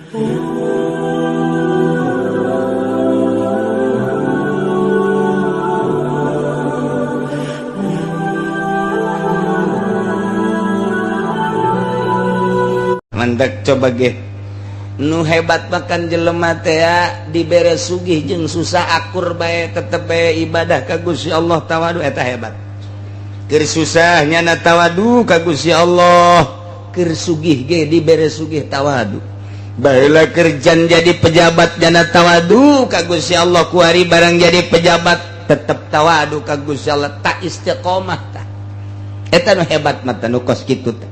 Mandak coba ge nu hebat makan jelema teh dibere sugih jeung susah akur bae tetep bae ibadah ka Gusti Allah tawadu eta hebat. Keur susah nyana tawadu ka Gusti Allah, keur sugih ge dibere sugih tawadu. Baheula kerjan jadi pejabat nyana tawadu ka Gusti Allah, kuari barang jadi pejabat tetep tawadu ka Gusti Allah, tak istiqomah tah. Eta nu hebat mah nu kos kitu teh.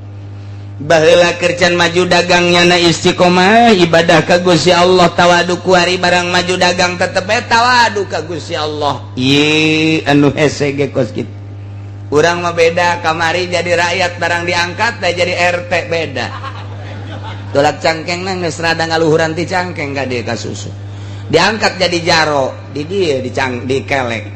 Baheula kerjaan maju dagangnya na istiqomah ibadah ka Gusti Allah tawadu, kuari barang maju dagang tetep bae tawadu ka Gusti Allah. Ieu anu hese ge kos kitu. Urang mah beda, kamari jadi rakyat barang diangkat teh jadi RT beda. Tolak cangkeng nang geus rada ngaluhuran ti cangkeng ka dieu ka susu. Diangkat jadi jaro, di dieu dicang dikelek.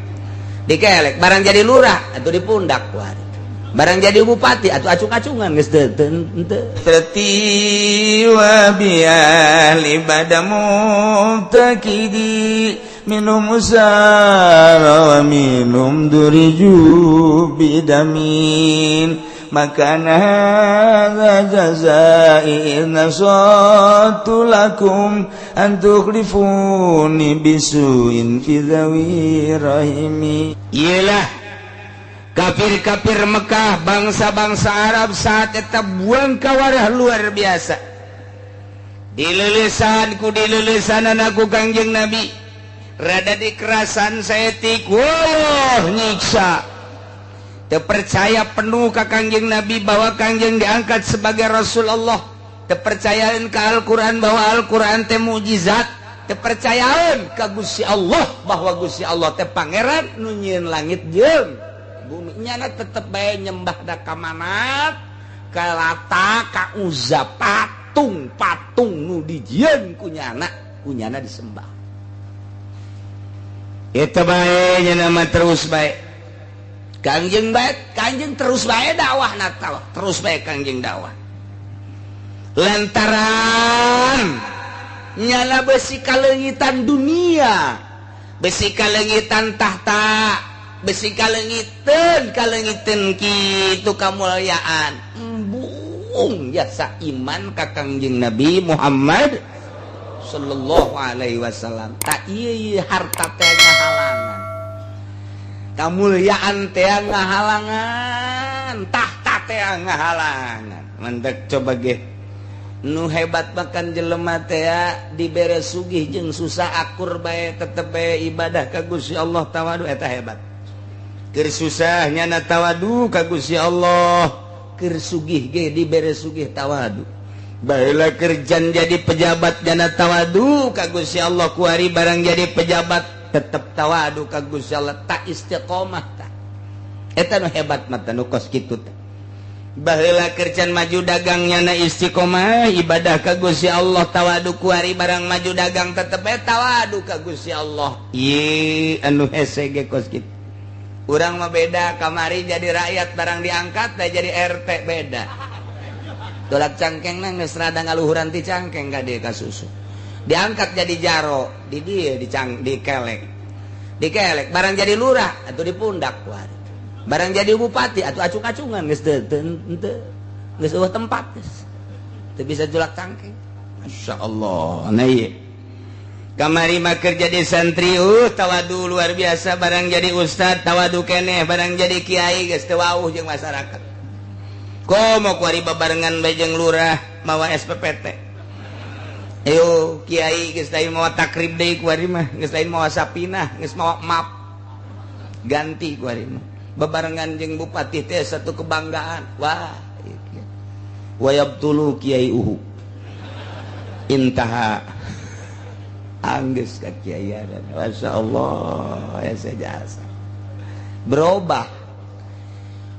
Dikelek barang jadi lurah atuh di pundak kuari. Barang jadi bupati atau acung-acungan geus teu teu Tati wa biali badamu takidi minum usara wa minum duriju bidamin maka hadza jazai nasatu lakum an tukhlifuni bisuin fi dhawi rahimi. Iyalah kafir-kafir Mekah, bangsa-bangsa Arab saat eta buang kawarah luar biasa. Dilelesan ku dilelesanan aku Kangjeng Nabi. Rada dikerasan saeutik, wah nyiksa. Terpercaya penuh ka Kangjeng Nabi bahwa Kangjeng diangkat sebagai Rasul Allah. Terpercayaan ka Al-Qur'an bahwa Al-Qur'an teh mukjizat. Terpercayaan ka Gusti Allah bahwa Gusti Allah teh pangeran nu nyieun langit jeung bumi. Nyana tetep bae nyembah da ka Manat, ka Lata, ka Uzza, patung-patung nu dijieun ku nyana, ku nyana disembah. Eta bae nyana mah terus bae. Kangjeng bae, Kangjeng terus bae dakwah natal, terus bae Kangjeng dakwah. Lantaran nyana besi kaleungitan dunia, besi kaleungitan tahta, besi kalengiten kalengiten kitu kamulyaan, embung jasa iman ka Kangjeng Nabi Muhammad sallallahu alaihi wasallam. Tak ieu harta teh ngahalangan, kamulyaan teh ngahalangan, tahta teh ngahalangan. Mantek coba ge nu hebat makan jelema teh dibere sugih jeung susah akur bae tetep bae ibadah ka Gusti Allah tawadu eta hebat. Keur susah nyana tawadu ka Gusti Allah, keur sugih ge dibere sugih tawadu. Baheula kerjan jadi pejabat nyana tawadu ka Gusti Allah, kuari barang jadi pejabat tetep tawadu ka Gusti Allah, tak istiqomah tah. Eta nu hebat mah nu kos kitu teh. Baheula kerjan maju dagang nyana istiqomah ibadah ka Gusti Allah tawadu, kuari barang maju dagang tetep bae tawadu ka Gusti Allah. Ieu anu hese ge kos kitu. Urang mah beda, kamari jadi rakyat barang diangkat teh jadi RT beda. Tolak cangkeng nang geus rada ngaluhuran ti cangkeng ka dieu ka susu. Diangkat jadi jaro, di dieu dicang dikelek. Dikelek barang jadi lurah atuh di pundak kuari. Barang jadi bupati atuh acung-acungan geus teu teu geus eueuh tempat geus. Teu bisa julak cangkeng. Masyaallah. Nah ieu kamari mah keur jadi santri tawadu luar biasa, barang jadi ustad tawadu keneh, barang jadi kiai geus teu wauh jeung masyarakat. Komo kuari babarengan bae jeung lurah mawa SPPT. Ayo kiai geus lain mawa takrib deui kuari mah, geus lain mawa sapinah, geus mawa map. Ganti kuari mah. Babarengan jeung bupati teh satu kebanggaan. Wah, wayabtulu kiai uhu. Intaha anggeus ka kiaian. Masya Allah, ya jasa berubah.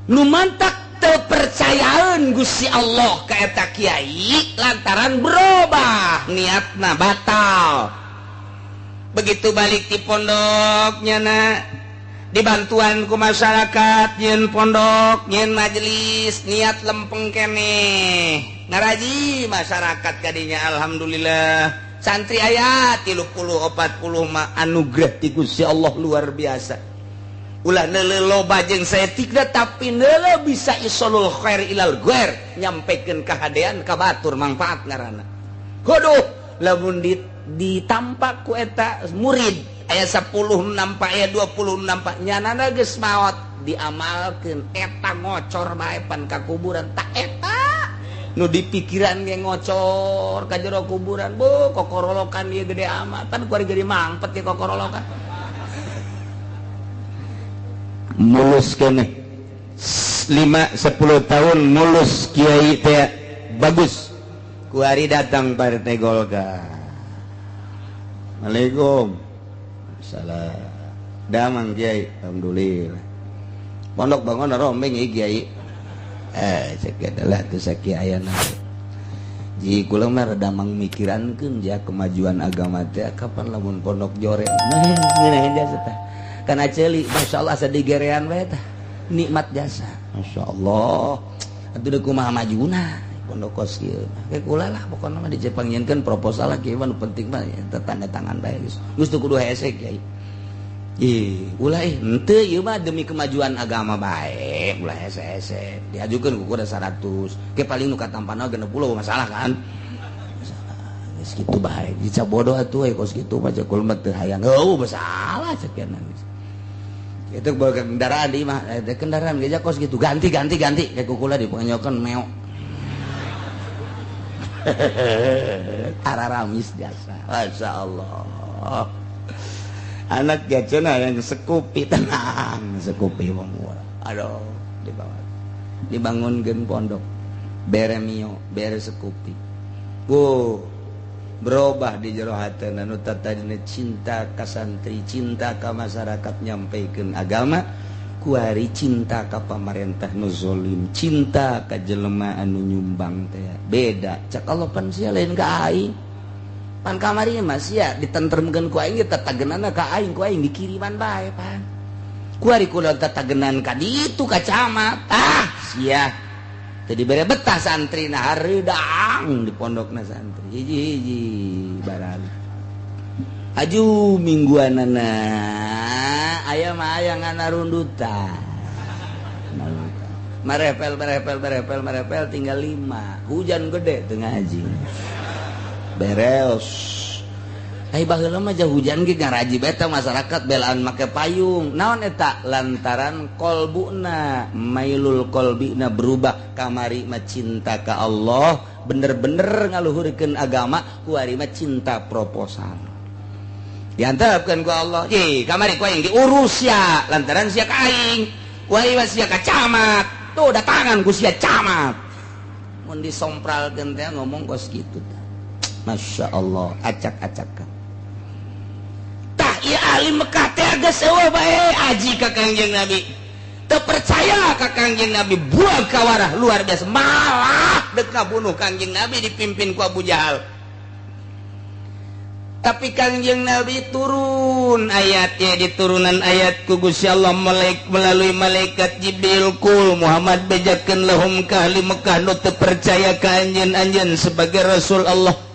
Nu mantak teu percayaan Gusti Allah ka eta kiai lantaran berubah niatna batal. Begitu balik di pondoknya na Dibantuan ku masyarakat nyeun pondok, nyeun majelis, niat lempeng keneh. Ngaraji masyarakat kadinya alhamdulillah. Santri aya 30 40 mah anugerah ti Gusti Allah luar biasa. Ulah neuleuh loba jeung saeutikna tapi neuleuh bisa isolul khair ilal ghair, nyampekeun kahadean ka batur mangfaat ngaranna. Hoduh lamun ditampak ku eta murid aya 10 nampak aya 20 nampak nyanana geus maot diamalkeun eta ngocor bae pan ka kuburan tak eta nu dipikiran ge ngocor ka jero kuburan bu kokorolokan ieu gede amat pan kuari gede mangpet ye kokorolokan mulus keneh 5 10 tahun mulus kiai teh bagus kuari datang Partai Golkar. Assalamualaikum. Salam. Damang kiai, alhamdulillah. Pondok bangun rombeng ieu kiai. Cek adalah teu sakiayana. Ji kula mah rada mangmikirankeun ja kemajuan agama teh kapan lamun pondok jore. Ngeunah jasa tah. Kana ceuli masyaallah asa digerean bae tah. Nikmat jasa. Masyaallah. Atuh deuk kumaha majuna pondok kos kieu. Ke kula lah pokona mah dicepangieunkeun proposal lah kieu mah nu penting mah tanda tangan bae geus. Geus teu kudu hese kiai. Ih, ulah henteu ieu mah demi kemajuan agama bae, ulah hese-hese. Diajukeun ku kuda 100, ke paling nu katampana 60 masalah kan. Masalah. Geus kitu bae, dicap bodoh atuh we kos kitu mah cek kula mah teu hayang. Heuh, masalah cek geus. Itu bawa kendaraan di mah, kendaraan geus kos kitu ganti ganti ganti ke kukula dipenyokeun meok. Araramis jasa. Masyaallah. Anak gacena yang sekupi tenang, sekupi wong murah. Aduh, dibawa. Dibangunkeun pondok. Bere mio, bere sekupi. Wuh, berubah di jero hatena nu tadina cinta ka santri, cinta ka masyarakat nyampaikan agama, kuari cinta ka pamarentah nu zolim, cinta ka jelema anu nyumbang teh. Beda, cak Allah pan sia lain ka aing. Pan kamari mah sia ditentremkeun ku aing ge tatagenanna ka aing, ku aing dikiriman bae pan. Kuari kula tatagenan ka ditu ka camat. Ah, sia. Teu dibere betah santrina hareudang di pondokna santri. Hiji-hiji barang. Aju mingguanana aya mah aya nganarundutan. Marepel marepel marepel marepel tinggal 5. Hujan gede teu ngaji. Beres. Ai baheula mah jauh hujan ge ngaraji bae teh masyarakat belaan make payung. Naon eta? Lantaran kolbuna, mailul kolbina berubah kamari mah cinta ka Allah, bener-bener ngaluhurkeun agama, kuari mah cinta proposal. Diantepkeun ku Allah, "Ih, kamari ku aing diurus sia, lantaran sia ka aing. Kuari mah sia ka camat. Tuh datangan ku sia camat." Mun disompralkeun teh ngomong kos kitu tah. Masya Allah, acak-acakan. Tah ieu ahli Mekah teh geus eueuh bae aji ka Kangjeng Nabi. Teu percaya ka Kangjeng Nabi, buang kawarah luar biasa. Malah deuk ngabunuh Kangjeng Nabi dipimpin ku Abu Jahal. Tapi Kangjeng Nabi turun ayatnya, diturunan ayat ku Gusti Allah melalui malaikat Jibril, kul Muhammad bejakeun lahum ka ahli Mekah nu teu percaya ka anjeun-anjeun sebagai Rasul Allah.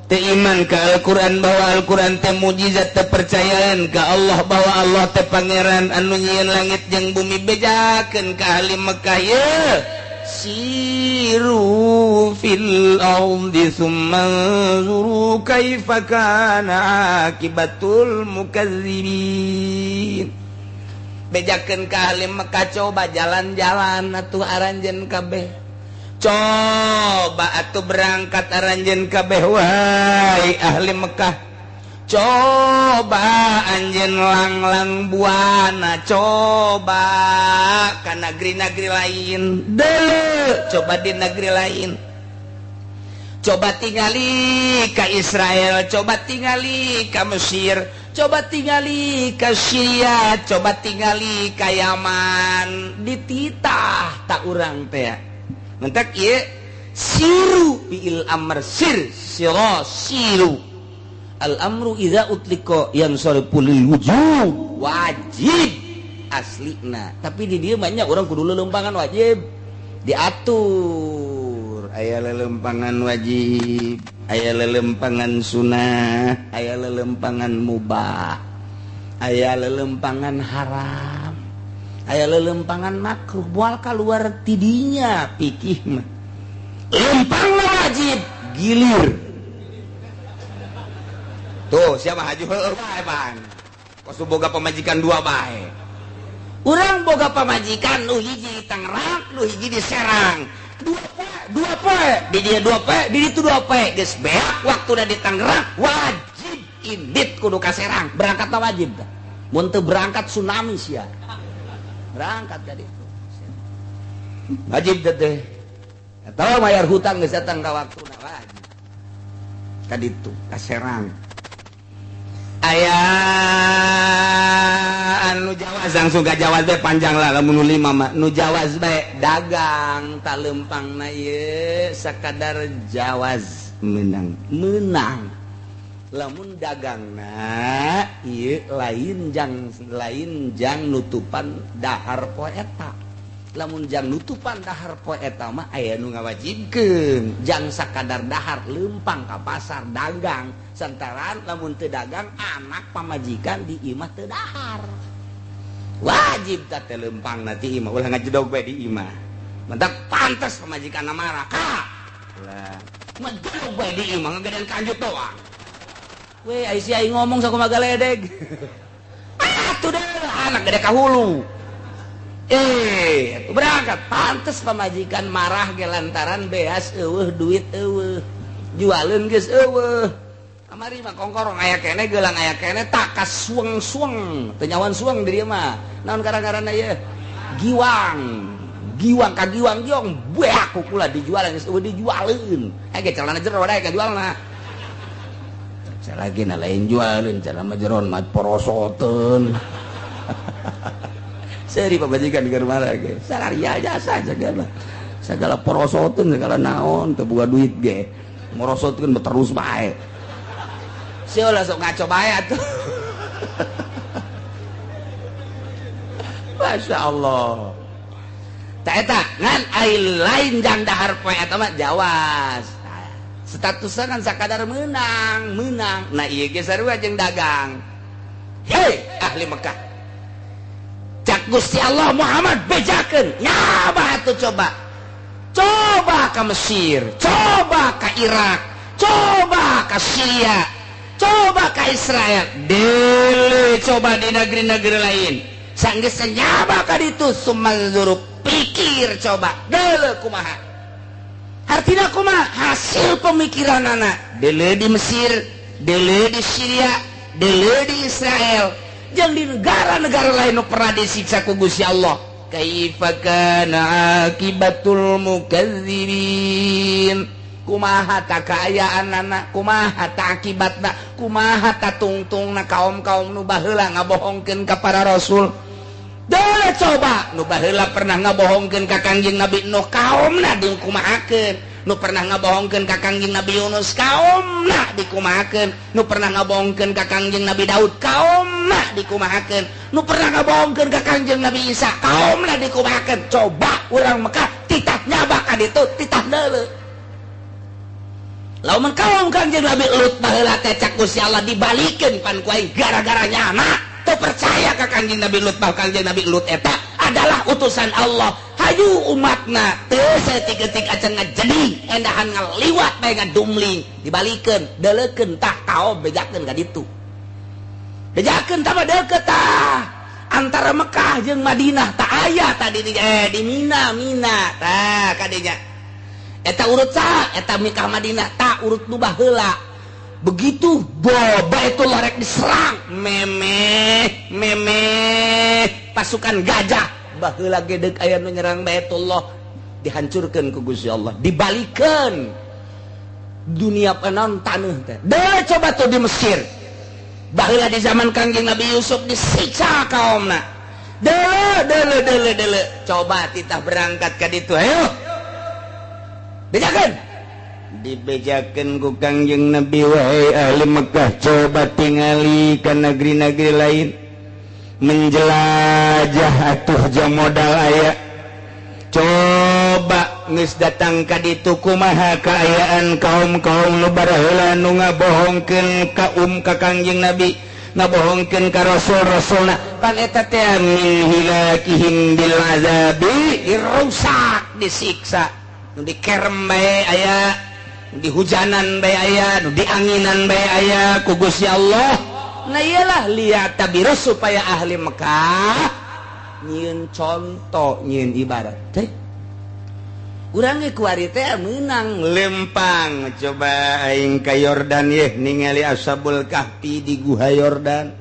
Teu iman ka Al-Qur'an bahwa Al-Qur'an teh mukjizat, teu percayaan ka Allah bahwa Allah teh pangeran anu nyieun langit jeung bumi, bejakeun ka ahli Mekah ye siru fil ardi summa anzuru kaifa kana akibatul mukadzibin. Bejakeun ka ahli Mekah coba jalan-jalan atuh aranjeun kabeh. Coba atuh berangkat aranjeun kabeh wahai ahli Mekah. Coba anjeun langlang buana, coba ka negeri-negeri lain. Deuleu, coba di negeri lain. Coba tingali ka Israel, coba tingali ka Mesir, coba tingali ka Syria, coba tingali ka Yaman. Dititah tak urang teh. Mentak ieu siru fiil amr sir sira siru. Al amru idza utlika yansarifu lil wujub, wajib aslina. Tapi di dieu mah nya urang kudu lelempangan wajib diatur. Aya lelempangan wajib, aya lelempangan sunah, aya lelempangan mubah, aya lelempangan haram, aya lelempangan makruh. Moal kaluar tidinya pikih mah. Lempang wajib gilir. Tuh siapa haji heueuh bae bang. Kos boga pamajikan dua bae. Urang boga pamajikan nu hiji di Tangerang, nu hiji di Serang. Dua poe, di dia dua poe, di ditu dua poe. Geus beak waktuna di Tangerang, wajib indit kudu ka Serang. Berangkat wajib tah. Mun teu berangkat tsunami sia. Berangkat ka ditu. Wajib teh. Atawa bayar hutang geus datang ka waktuna wajib. Ka ditu ka Serang. Aya anu jawaz langsung ka jawaz bae panjang lah lamun nu lima mah. Nu jawaz bae dagang tak lempangna ieu sakadar jawaz menang. Menang. Lamun dagangna ieu lain jang nutupan dahar poe eta. Lamun jang nutupan dahar poe eta mah aya nu ngawajibkeun jang sakadar dahar lempang ka pasar dagang. Santaran lamun teu dagang anak pamajikan di imah teu dahar. Wajib ta teh lempang na ti imah ulah ngajedog bae di imah. Mentak pantes pamajikanna marah ka. Lah ngajedog bae di imah ngagedean kanjut doang. Weh ai si aing ngomong sakumaha galedeg. Atuh deh anak gede ka hulu. Berangkat pantes pamajikan marah ge lantaran beas eueuh duit eueuh. Jualeun geus eueuh. Kamari mah kongkorong aya keneh geulang aya keneh takas sueng-sueng teu nyawan sueng di dieu mah. Naon gara-garana ieu? Giwang. Giwang ka giwang giong beak kukula dijualan geus eueuh dijualeun. Ge celana jero dae ka jualna. Lagi na lain jualeun celana jeron mah porosoteun. Seri pamajikan di rumah lagi. Salaria jasa segala. Segala porosoteun segala naon teu boga duit ge. Morosotkeun terus bae. Sia ulah sok ngaco bae atuh. Masya Allah. Ta eta ngan ai lain jang dahar poe eta mah jawas. Statusna kan sakadar menang, menang. Nah ieu ge sarua jeung dagang. Hei ahli Mekah. Cak Gusti Allah Muhammad bejakeun. Nyaba atuh coba. Coba ka Mesir, coba ka Irak, coba ka Syria, coba ka Israel. Dele coba di negeri-negeri lain. Sanggeus nyaba ka ditu sumanzuru pikir coba. Dele kumaha. Artina kumaha hasil pemikiranana. Dele di Mesir, dele di Syria, dele di Israel. Jeung di negara-negara lain nu pernah disiksa ku Gusti Allah. Kaifa kana akibatul mukadzibin? Kumaha ta kaayaanana, kumaha ta akibatna, kumaha ta tungtungna kaum-kaum nu baheula ngabohongkeun ka para rasul. Dele coba nu baheula pernah ngabohongkeun ka Kangjeng Nabi Nuh kaumna dikumahakeun. Nu pernah ngabohongkeun ka Kangjeng Nabi Yunus kaumna dikumahakeun. Nu pernah ngabohongkeun ka Kangjeng Nabi Daud kaumna dikumahakeun. Nu pernah ngabohongkeun ka Kangjeng Nabi Isa kaumna dikumahakeun. Coba urang Mekah titah nyaba ka ditu titah deuleu. Lamun kaum Kangjeng Nabi Lut baheula teh cak Gusti Allah dibalikeun pan ku aing gara-gara nyana teu percaya ka Kangjeng Nabi Lut bahwa Kangjeng Nabi Lut eta adalah utusan Allah. Hayu umatna teu saeutik-eutik acan ngajeding endahan ngaliwat bae ngadumling dibalikeun deuleukeun tah kaom bejakeun ka ditu. Bejakeun tah mah deukeut tah antara Mekah jeung Madinah tah aya tadi di Mina Mina tah kadinya. Eta urut saha eta Mekah Madinah tah urut nu baheula. Begitu Baitullah rek diserang memeh memeh pasukan gajah baheula gedeg aya nu nyerang Baitullah dihancurkeun ku Gusti Allah dibalikeun dunia panon taneuh teh. Deuleu coba tuh di Mesir baheula di zaman Kangjeng Nabi Yusuf disiksa kaumna. Deuleu deuleu deuleu deuleu coba titah berangkat ka ditu ayo bejakeun dibejakeun ku Kangjeng Nabi wahai ahli Mekah coba tingali ka negeri-negeri lain. Menjelajah atuh jang modal aya. Coba geus datang ka ditu kumaha kaayaan kaum-kaum nu baraheula nu ngabohongkeun ka Kangjeng Nabi, ngabohongkeun ka rasul-rasulna. Pan eta teh min hilakihim bil azabi, dirusak, disiksa, nu dikerem bae aya, nu dihujanan bae aya, nu dianginan bae aya ku Gusti Allah. Nah iyalah lihat tabiru supaya ahli Mekah nyieun contoh, nyieun ibarat teh. Urang ge kuari teh meunang lempang. Coba aing ka Yordan yeh ningali Ashabul Kahfi di Guha Yordan.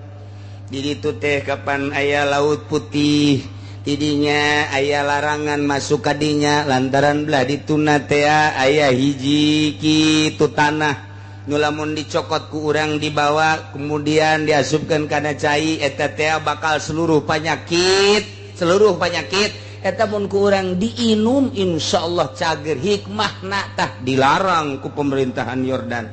Di ditu teh kapan aya Laut Putih, tidinya aya larangan masuk ka dinya lantaran belah dituna teh aya hiji kitu tanah nu lamun dicokot ku urang dibawa kemudian diasupkeun kana cai eta teh bakal seluruh penyakit, seluruh penyakit eta mun ku urang diinum insyaallah cager. Hikmahna tah dilarang ku pemerintahan Yordan.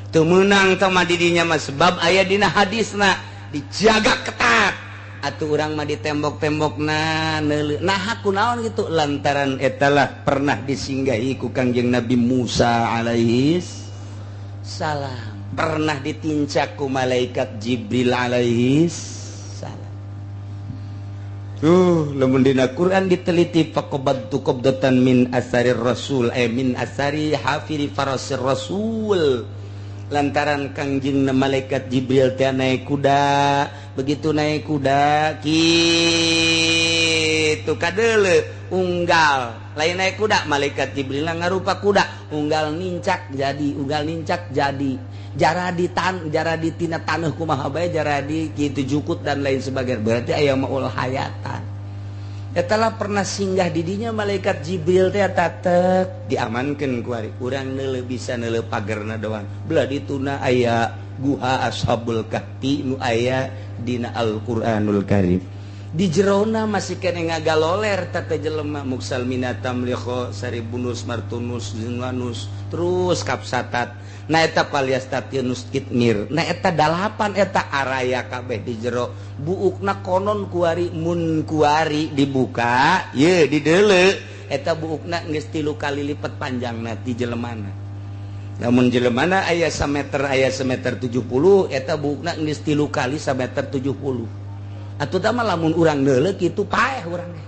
Teu meunang tah mah di dinya mah sebab aya dina hadisna dijaga ketat. Atuh urang mah di tembok-tembokna neuleuh. Nah kunaon kitu lantaran eta lah pernah disinggahi ku Kangjeng Nabi Musa alaihi salam, pernah ditincak ku malaikat Jibril alaihi salam. Tuh lamun dina Quran diteliti faqabadtu qabdatan min asarir rasul, min asari hafiri farasir rasul. Lantaran Kangjeng malaikat Jibril teh naik kuda, begitu naik kuda kitu kadeuleu unggal. Lain naik kuda, malaikat Jibril ngarupa kuda, unggal nincak jadi, unggal nincak jadi. Jara di tan, jara di tina taneuh kumaha bae, jara di kitu jukut dan lain sebagainya. Berarti aya maul hayatan. Eta lah pernah singgah di dinya malaikat Jibril teh tatek diamankeun ku ari. Urang neuleuh bisa neuleuh pagerna doang. Belah dituna aya guha Ashabul Kahfi nu aya dina Al-Qur'anul Karim. Di jerona masih kene ngagaloler tata jelema muksal minatam liho saribunus martunus zinwanus terus kapsatat. Na eta paliastatinus kitmir. Na eta dalapan eta araya kabeh di jero. Buukna konon kuari mun kuari dibuka ye dideuleu eta buukna geus 3 kali lipat panjangna ti jelemana. Lamun jelemana aya sameter aya semeter 70 eta buukna geus 3 kali sameter 70. Atuh tah mah lamun urang neuleuh kitu paeh urang ge.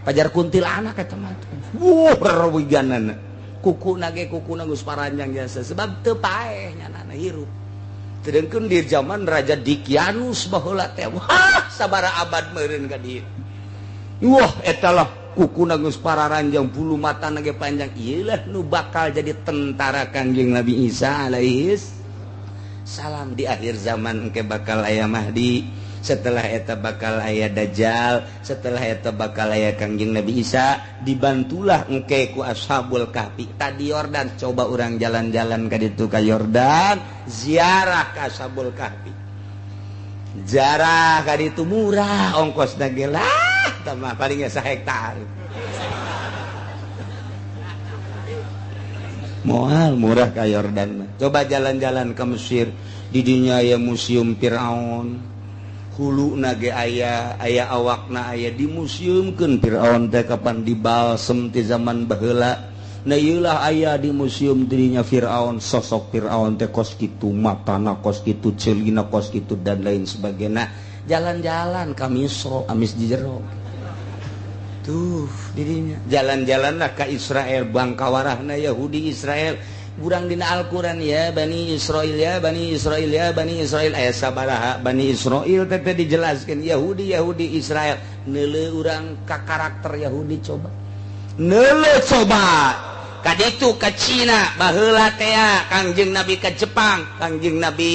Pajar kuntilanak eta mah. Wuh rewiganana. Kukuna ge kukuna geus paranjang jasa sebab teu paeh nyanana hirup. Sedengkeun di zaman Raja Dikianus baheula teh wah sabaraha abad meureun ka dieu. Wah eta lah kukuna geus pararanjang bulu matana ge panjang. Ieu lah nu bakal jadi tentara Kangjeng Nabi Isa alaihi salam di akhir zaman engke bakal aya Mahdi. Setelah eta bakal aya Dajjal, setelah eta bakal aya Kangjeng Nabi Isa, dibantulah engke ku Ashabul Kahfi. Tadi Yordan, coba urang jalan-jalan ka ditu ka Yordan, ziarah ka Ashabul Kahfi. Ziarah ka ditu murah ongkosna ge lah, tah mah paling ge sahektar. Moal murah ka Yordan. Coba jalan-jalan ke Mesir, di dinya aya Museum Firaun. Hulu nage aya, aya awakna aya dimuseumkeun Firaun teh kapan dibalsem ti zaman baheula. Nah ieu lah aya di museum dirinya Firaun, sosok Firaun teh kos kitu, matana kos kitu, ceulina kos kitu dan lain sebagainya. Jalan-jalan ka Misro, amis di jero. Tuh dirinya. Jalan-jalanlah ka Israel, bangkawarahna Yahudi Israel. Urang dina Al-Qur'an ya Bani Israil ya Bani Israil ya Bani Israil aya sabaraha Bani Israil teh dijelaskeun Yahudi Yahudi Israel. Neuleuh urang ka karakter Yahudi coba. Neuleuh coba ka ditu ka Cina baheula teh Kangjeng Nabi ka Jepang, Kangjeng Nabi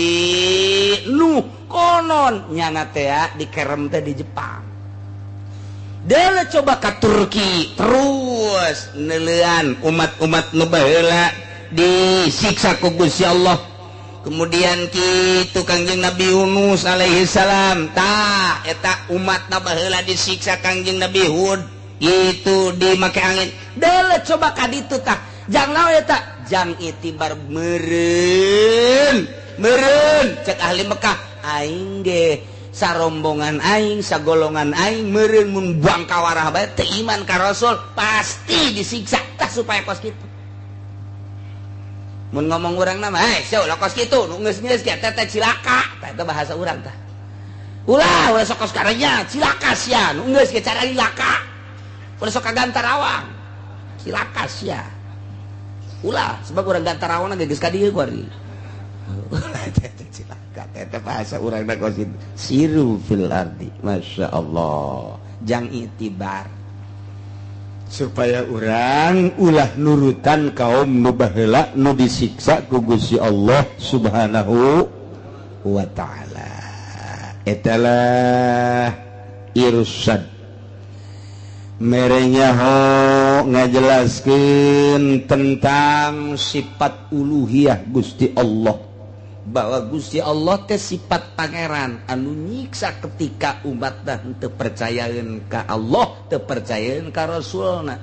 Nuh konon nyana teh dikerem teh di Jepang. Deuleuh coba ka Turki terus neuleuan umat-umat nu baheula disiksa ku Gusti Allah. Kemudian kitu Kangjeng Nabi Yunus alaihi salam tah eta umatna baheula disiksa Kangjeng Nabi Hud gitu dimake angin. Deuleuh coba ka ditu tah jang naon eta jang itibar meureun meureun cek ahli Mekah aing ge Sarombongan aing, sagolongan aing meureun mun buang kawarah bae teu iman ka Rasul pasti disiksa tah supaya kos kitu. Mun ngomong urang nama, "Hei, sia ulah kos kitu, nu geus-geus ge teh cilaka." Tah eta bahasa urang tah. Ulah, ulah sok kos karenya, cilaka sia, nu geus ge cara cilaka. Ulah sok ka Gantarawang. Cilaka sia. Ulah, sebab urang Gantarawang ge geus ka dieu ku ari. Cilaka teh bahasa urang na kos kitu. Siru fil ardi, Masya Allah. Jang itibar. Supaya orang ulah nurutan kaum nu baheula nu disiksa ku Gusti Allah Subhanahu wa taala. Etalah irsad merenya ho ngajelaskeun tentang sifat uluhiyah Gusti Allah, bahwa Gusti Allah teh sifat pangeran anu nyiksa ketika umat dah teu percayaeun ka Allah, teu percayaeun ka Rasulna,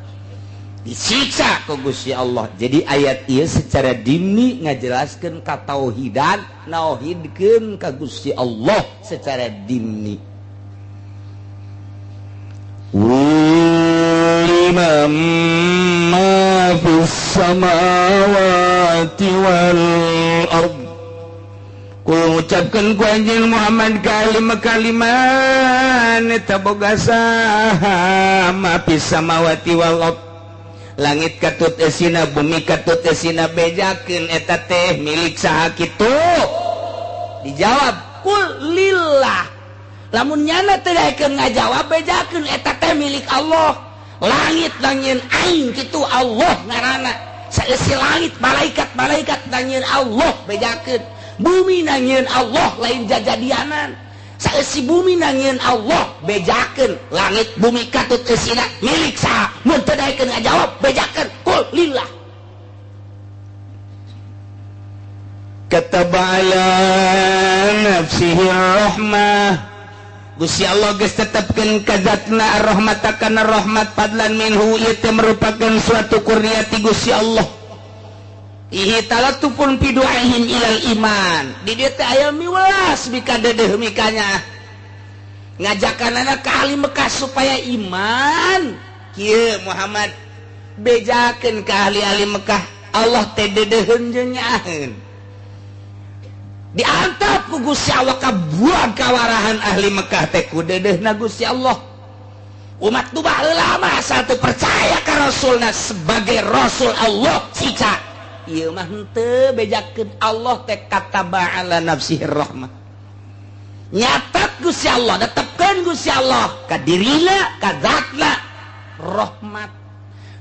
disiksa ku Gusti Allah. Jadi ayat ieu secara dini ngajelaskeun ka tauhidan, nauhidkeun ka Gusti Allah secara dini. Liman ma fis samawati wal ard. Ku ngucapkeun ku anjeun Muhammad kalima-kaliman eta boga saha ma fis samawati wal ard. Langit katut esina, bumi katut esina, bejakeun eta teh milik saha kitu? Dijawab kul lillah. Lamun nyana teh daekeun ngajawab bejakeun eta teh milik Allah. Langit nangieun aing kitu Allah ngaranna. Saeusi langit malaikat-malaikat nangieun Allah bejakeun. Bumi nangieun Allah lain jajadianan. Saeusi bumi nangieun Allah bejakeun. Langit bumi katut eusina milik saha? Mun teu daekeun ngajawab bejakeun kul lillah. Kataba ala nafsihi rahmah. Gusti Allah geus tetepkeun ka zatna ar-rahmat kana rahmat fadlan minhu ieu teh merupakan suatu kurnia ti Gusti Allah. Ihi talatufun fi du'aihim ilal iman. Di dieu teh aya miwelas mika dedeuh mikanya. Ngajakanana ka ahli Mekah supaya iman. Kieu Muhammad bejakeun ka ahli-ahli Mekah, Allah teh dedeuheun jeung nyaaheun. Diantap ku Gusti Allah kabuang kawarahan ahli Mekah teh ku dedeuhna Gusti Allah. Umat nu baheula mah asal teu percaya ka Rasulna sebagai Rasul Allah siksa. Ieu mah henteu bejakeun Allah teh kataba ala nafsihi rahmah. Nyatet Gusti Allah, netepkeun Gusti Allah ka dirina, ka zatna rahmat.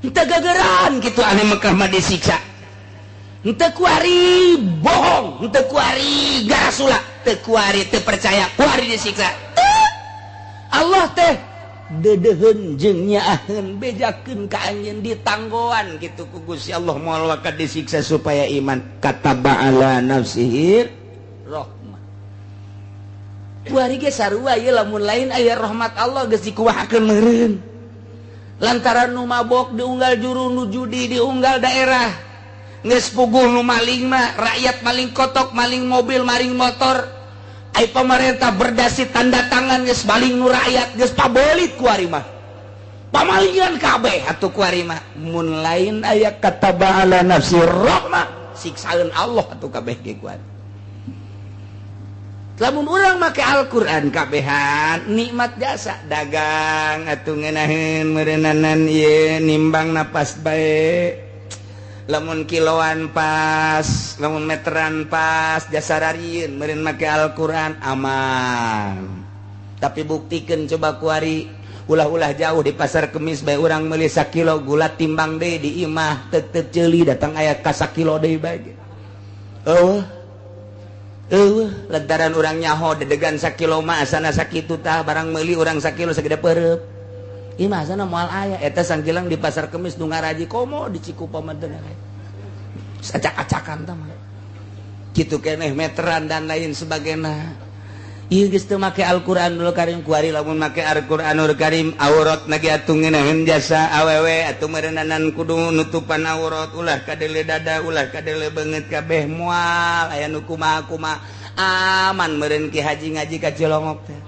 Henteu gegeran kitu ahli Mekah mah disiksa. Henteu kuari bohong, henteu kuari garasula, teu kuari teu percaya, kuari disiksa. Allah teh dedeuheun jeung nyaaheun bejakeun ka anjeun ditanggoan kitu ku Gusti Allah moal waka disiksa supaya iman. Kataba ala nafsihi rahmah. Kuari ge sarua ieu lamun lain aya rahmat Allah geus dikuahakeun meureun. Lantaran nu mabok diunggal juru, nu judi diunggal daerah. Geus puguh nu maling mah, rakyat maling kotok, maling mobil, maling motor. Ai pemerintah berdasi tanda tangan geus maling nu rakyat geus pabelit ku ari mah. Pamalingan kabeh atuh ku ari mah. Mun lain aya kataba ala nafsi rahmah, siksaeun Allah atuh kabeh ge ku ari. Lamun urang make Al-Qur'an kabehan nikmat jasa dagang atuh ngeunaheun meureunnanan ieu nimbang napas bae. Lamun kiloan pas, lamun meteran pas, jasa rarieun meureun make Al-Qur'an aman. Tapi buktikeun coba kuari ulah-ulah jauh di pasar Kemis bae urang meuli sakilo gula timbang deui di imah tetep ceuli datang aya ka sakilo deui bae. Eueuh. Eueuh, lantaran urang nyaho dedegan sakilo mah asana sakitu tah barang meuli urang sakilo sagede peureub. Imah sana moal aya eta sangkilang di pasar Kemis nu ngaraji komo di Cikupa mah teu aya. Acak-acakan tah mah. Kitu keneh meteran dan lain sebagainya. Ieu geus teu make Al-Qur'anul Karim kuari lamun make Al-Qur'anul Karim aurat na ge atuh ngeunaheun jasa awewe atuh meureunnanan kudu nutupan aurat ulah kadele dada ulah kadele beungeut kabeh moal aya nu kumaha-kumaha. Aman meureun Ki Haji ngaji ka Cilongok teh.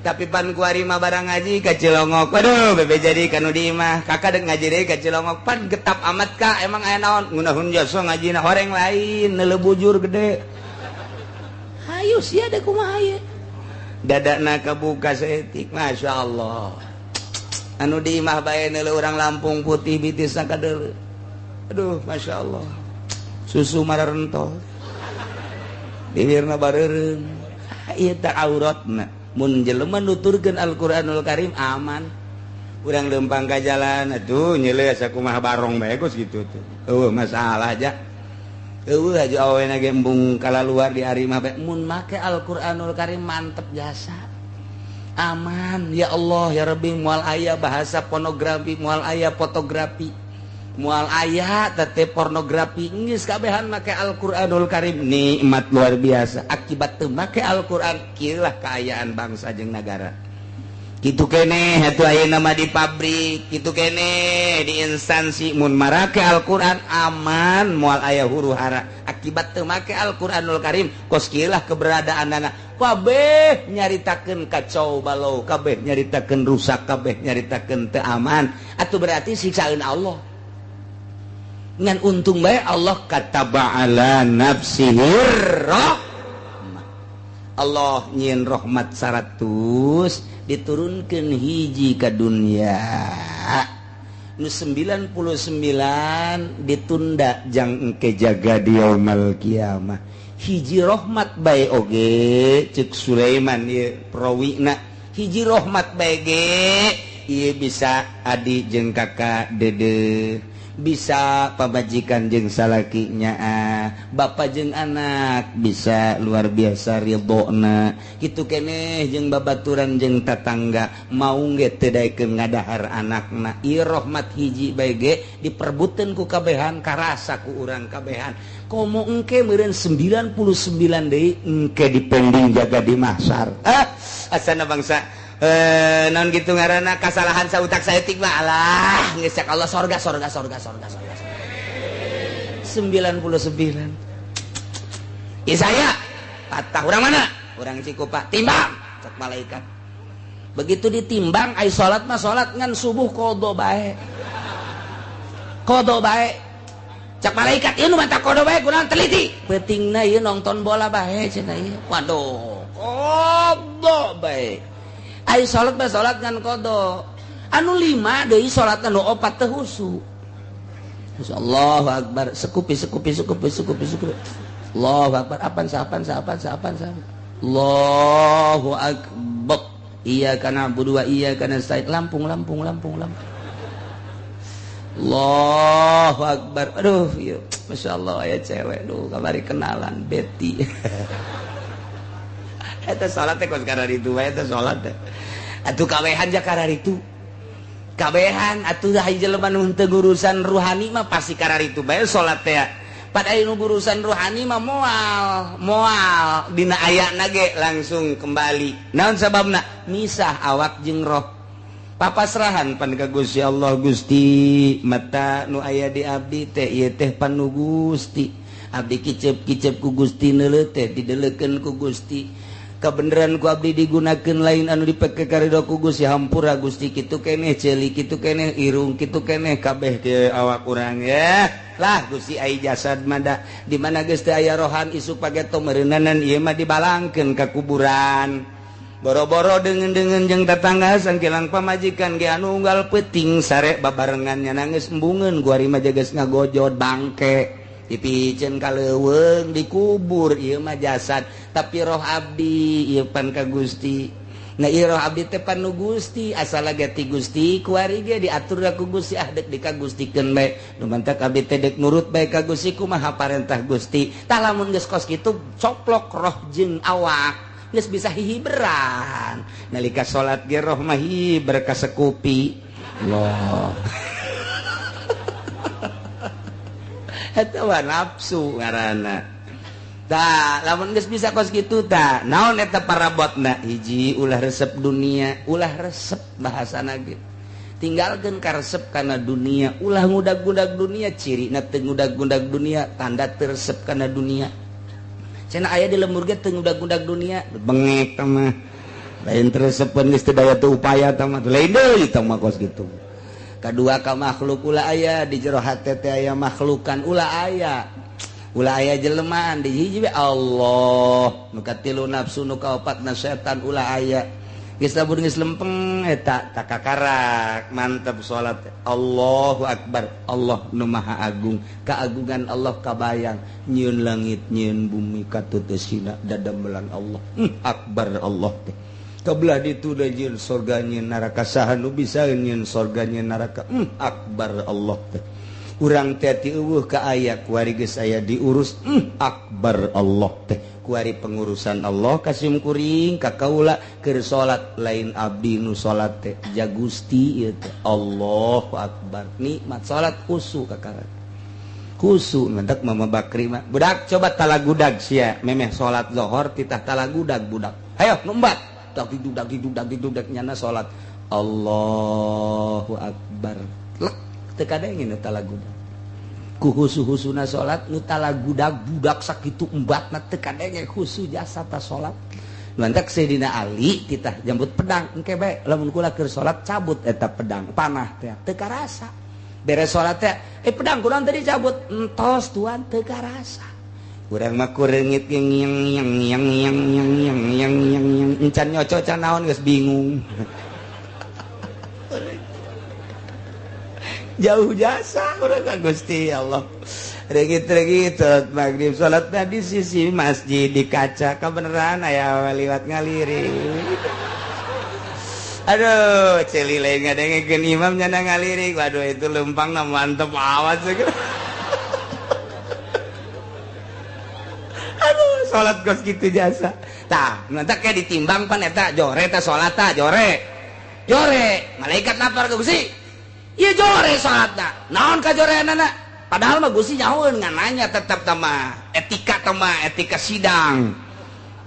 Tapi pan kuari mah barang ngaji ka Cilongok. Waduh, bebe jadi kanu di imah. Kakak dek ngaji deui ka Cilongok. Pan getap amat ka, emang aya naon? Ngunahun jasa ngajina horeng lain, neuleuh bujur gede. Hayu sia dek kumaha ieu? Dadana kabuka saeutik, Masya Allah. Anu di imah bae neuleuh urang Lampung putih bitisna kadeuleuh. Aduh, Masya Allah. Susu mararentol. Bibirna bareureum. Ieu teh auratna. Mun jelema nuturkeun Al-Qur'anul Karim aman. Urang leumpang ka jalan atuh nyeuleuh asa kumaha barong bae geus kitu tuh. Eueuh masalah aja. Eueuh haja awena ge embung kalaluar di ari mah bae mun make Al-Qur'anul Karim mantep jasa. Aman ya Allah ya Rabbi, moal aya bahasa pornografi, moal aya fotografi, moal aya tete pornografi, geus kabehan make Al-Qur'anul Karim nikmat luar biasa. Akibat teu make Al-Qur'an kieu lah kaayaan bangsa jeung nagara. Kitu keneh atuh ayeuna mah di pabrik, kitu keneh di instansi mun marake Al-Qur'an aman moal aya huru hara. Akibat teu make Al-Qur'anul Karim kos kieu lah keberadaanana. Kabeh nyaritakeun kacau balau, kabeh nyaritakeun rusak, kabeh nyaritakeun teu aman. Atuh berarti siksaeun Allah. Ngan untung bae Allah kataba ala nafsihi rahmah. Allah nyieun rahmat 100 diturunkeun hiji ka dunya. Nu 99 ditunda jang engke jaga di yaumul kiamah. Hiji rahmat bae oge ceuk Sulaiman ieu prawina. Hiji rahmat bae ge ieu bisa adi jeung kakak dede, bisa pamajikan jeung salakinya, bapak jeung anak bisa luar biasa ridhona. Kitu keneh jeung babaturan jeung tatangga mau ge teu daekeun ngadahar anakna. Ieu rahmat hiji bae ge diperbutkeun ku kabehan, karasa ku urang kabehan. Komo engke meureun 99 deui engke dipending jaga di mahsyar. Asana bangsa non gitu ngaranna kasalahan sautak saeutik mah alah geus cak Allah sorga sorga sorga sorga sorga 99. Isaya patah urang mana? Urang Cikupa timbang cak malaikat. Begitu ditimbang ai salat mah salat ngan subuh qada bae. Qada bae. Cak malaikat ieu nu mata qada bae kunaon teliti. Peutingna ieu nonton bola bae cenah ieu. Waduh, qada bae. Ai salat mah salat ngan qada. Anu 5 deui salatna nu 4 teu husu. Allahu akbar, sekupi sekupi sekupi sekupi sekupi. Allahu akbar, apan sapan sapan sapan sapan. Allahu akbar. Iyyaka na'budu wa iyyaka nasta'in. Lampung lampung lampung lampung. Allahu akbar. Aduh, ieu masyaallah aya cewek duh kamari kenalan Betty. Eta salat teh kos kararitu bae eta salat teh. Atuh kabehan ja kararitu. Kabehan atuh hiji jelema nu henteu urusan ruhani mah pasti kararitu bae salat teh. Pada anu urusan ruhani mah moal, moal dina ayana ge langsung kembali. Naon sababna? Misah awak jeung roh. Papasrahan pan ka Gusti Allah, Gusti mata nu aya di abdi teh ieu teh pan nu Gusti. Abdi kicep-kicep ku Gusti neuleuh teh dideleukeun ku Gusti. Kabeneran ku abdi digunakeun lain anu dipake karido ku Gusti, hampura Gusti kitu keneh ceuli kitu keneh irung kitu keneh kabeh ke awak urang ya. Lah Gusti ai jasad mah da di mana geus teu aya rohan isuk pageto meureunanan ieu mah dibalangkeun ka kuburan. Boro-boro deungeun-deungeun jeung tatangga sangkilang pamajikan ge anu unggal peuting sare babarengan nya nangis embungeun guari mah geus ngagojod bangke. Dipicen ka leuweung dikubur ieu mah jasad tapi roh abdi ieu pan ka Gusti. Nah ieu roh abdi teh pan nu Gusti asal ge ti Gusti kuari ge diatur ku Gusti ah deuk dikagustikeun bae nu mantak abdi teh deuk nurut bae ka Gusti kumaha parentah Gusti. Tah lamun geus kos kitu coplok roh jeung awak geus bisa hihiberan nalika salat ge roh mah hiber ka sekupi. Allah eta mah nafsu ngaranna. Tah lamun geus bisa kos kitu tah naon eta parabotna? Hiji ulah resep dunia, ulah resep bahasana ge. Tinggalkeun karesep kana dunia, ulah ngudag-ngudag dunia, cirina teu ngudag-ngudag dunia, tanda teu resep kana dunia. Cenah aya di lembur ge teu ngudag-ngudag dunia. Bengek tah mah. Lain teresepeun geus teu daya teu upaya tah mah. Lain deui tah mah kos kitu. Kadua ka makhluk ulah aya di jero hate teh aya makhlukan ulah aya. Ulah aya jelemaan di hiji we Allah. Nu katilu nafsu nu kaopatna setan ulah aya. Geus labur geus lempeng eta takakarak mantep salat. Allahu akbar. Allah nu maha agung. Keagungan Allah kabayang nyieun langit nyieun bumi katuteusina dadamelan Allah. Akbar Allah teh. Kabelah ditu da nyieun sorga nyieun neraka saha nu bisa nyieun sorga nyieun neraka. Akbar Allah teh. Urang teh ti eueuh ka aya kuari geus aya diurus. Akbar Allah teh. Kuari pengurusan Allah kasim kuring ka kaula keur salat lain abdi nu salat teh ja Gusti ieu teh. Allahu akbar. Nikmat salat khusyuk kakarak. Khusyuk mentak Mama Bakri mah. Budak coba talagudag sia memeh salat zuhur titah talagudag budak. Hayo numbat. Dak didudak didudak didudak nyana salat. Allahu akbar. Lek teu kadengin talagudag. Ku husu-husuna salat nu talagudag budak sakitu embatna teu kadenge khusu jasa ta salat. Lantak Sayyidina Ali titah jambut pedang engke bae lamun kula keur salat cabut eta pedang panah teh teu karasa. Beres salat teh pedang kunaon tadi cabut entos tuan teu karasa. Urang mah kureungit yang yang yang yang yang yang yang yang yang yang encan nyoco can naon geus bingung. Jauh jasa urang ka Gusti Allah. Regit-regit salat maghrib salatna di sisi masjid di kaca kabeneran aya liwat ngalirik. Aduh, celi lain ngadengekeun imam nyana ngalirik. Waduh itu lempangna mantep amat segera. Aduh, salat kos kitu jasa. Tah, nanti kayak ditimbang pan eta jore ta salat ta jore. Jore, malaikat lapar ke Gusti. Ieu jore salatna. Naon ka joreanana? Padahal mah Gusti nyahoeun ngan nanya tetep tah etika tah etika sidang.